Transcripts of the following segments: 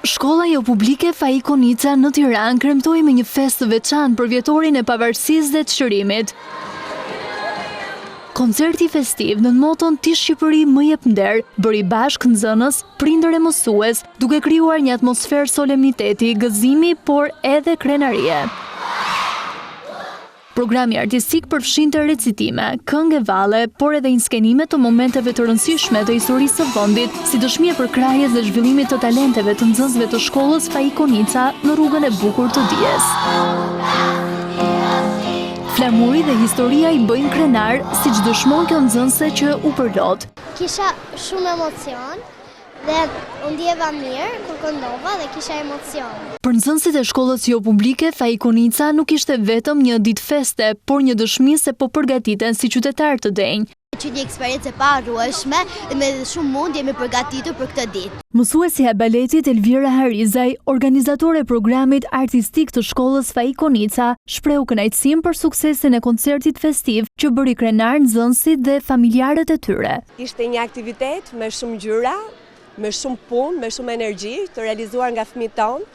Shkolla jopublike Faik Konica në Tiranë kremtoi me një festë të veçantë përvjetorin e pavarësisë dhe çlirimit. Koncerti festiv nën moton Ti Shqipëri më jep nder, bëri bashkë nxënës, prindër e mësues, duke krijuar një atmosferë solemniteti, gëzimi, por edhe krenarie. Programi artistik përfshinte recitime, këngë e valle, por edhe inskenime të momenteve të rëndësishme të historisë së vendit, si dëshmi e përkrahjes dhe zhvillimit të talenteve të nxënësve të shkollës Faik Konica në rrugën e bukur të dijes. Flamuri dhe historia i bëjnë krenarë, siç dëshmon kjo nxënëse që u përlot. Kisha shumë emocion, Dhe u ndjeva mirë kur këndova dhe kisha emocion. Për nxënësit e shkollës jopublike Faik Konica nuk ishte vetëm një ditë feste, por një dëshmi se po përgatiten si qytetarë të denjë. Qe një eksperiencë e paharrueshme dhe me shumë mund jemi përgatitur për këtë ditë. Mësuesja e baletit Elvira Harizaj, organizatore e programit artistik të shkollës Faik Konica, shprehu kënaqësinë për suksesin e koncertit festiv që bëri krenarë nxënësit dhe familjarët e tyre. Ishte një aktivitet me shumë ngjyra, me shumë punë, me shumë energji, të realizuar nga fëmijët tonë,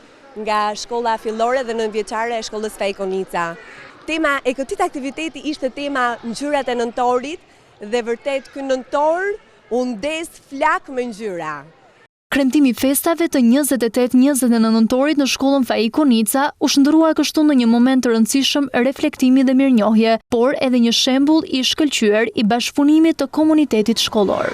nga shkolla fillore dhe nëntëvjeçare e shkollës Faik Konica. Tema e këtij aktiviteti ishte tema ngjyrat e nëntorit dhe vërtet ky nëntor u ndez flakë me ngjyra. Kremtimi i festave të 28 29 nëntorit në shkollën Faik Konica u shndërrua kështu në një moment të rëndësishëm reflektimi dhe mirënjohje, por edhe një shembull i shkëlqyer i bashkëpunimit të komunitetit shkollor.